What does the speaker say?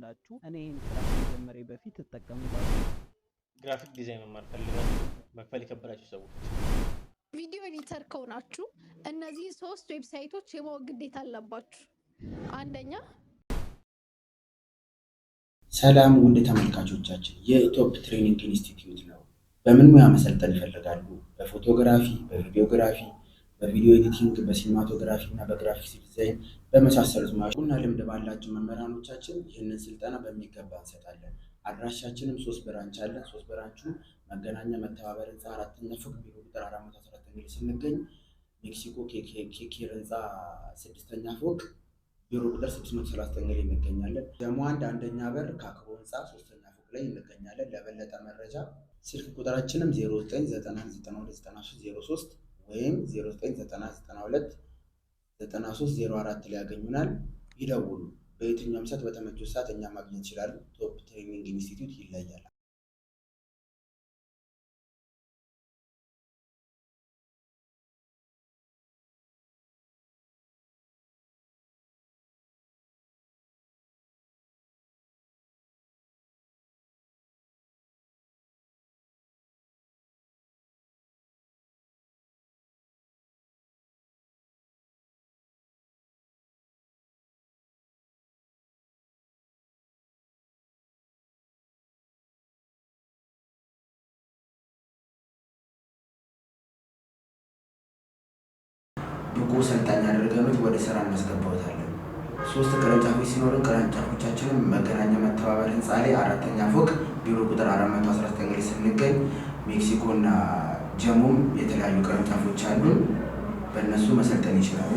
ትችላላችሁ። እኔ ይህን ስራ ከመጀመሬ በፊት እጠቀምባቸው Graphic design መማር ፈልጋችሁ መክፈል የከበዳችሁ ሰዎች፣ Video editor ከሆናችሁ እነዚህ ሶስት website ኦች የማወቅ ግዴታ አለባችሁ። አንደኛ ሰላም ውድ ተመልካቾቻችን፣ የኢትዮፕ Training Institute ነው። በምን ሙያ መሰልጠን ይፈልጋሉ? በ photography፣ በ videography፣ በ video editing፣ በ cinematography እና በ graphics design በመሳሰሉት ሙያዎች እና ልምድ ባላቸው መምህራኖቻችን ይህንን ስልጠና በሚገባ እንሰጣለን። አድራሻችንም ሶስት branch አለን። ሶስት branch ኡ መገናኛ መተባበር ህንፃ አራተኛ ፎቅ ቢሮ ቁጥር 419 ላይ ስንገኝ፣ ሜክሲኮ ኬኬር ህንፃ ስድስተኛ ፎቅ ቢሮ ቁጥር 639 ላይ እንገኛለን። ደግሞ አንድ አንደኛ በር ከአክቦ ህንፃ ሶስተኛ ፎቅ ላይ እንገኛለን። ለበለጠ መረጃ ስልክ ቁጥራችንም 0999929303 ወይም 0999929304 ላይ ያገኙናል። ይደውሉ። በየትኛውም ሰዓት በተመቸው ሰዓት እኛ ማግኘት ይችላሉ። Top Training Institute ይለያል። ብቁ ሰልጣኝ አድርገን ወደ ስራ እናስገባዎታለን። ሶስት ቅርንጫፎች ሲኖሩን ቅርንጫፎቻችንም መገናኛ መተባበር ህንፃ ላይ አራተኛ ፎቅ ቢሮ ቁጥር 419 ላይ ስንገኝ፣ ሜክሲኮ እና ጀሞም የተለያዩ ቅርንጫፎች አሉን። በእነሱ መሰልጠን ይችላሉ።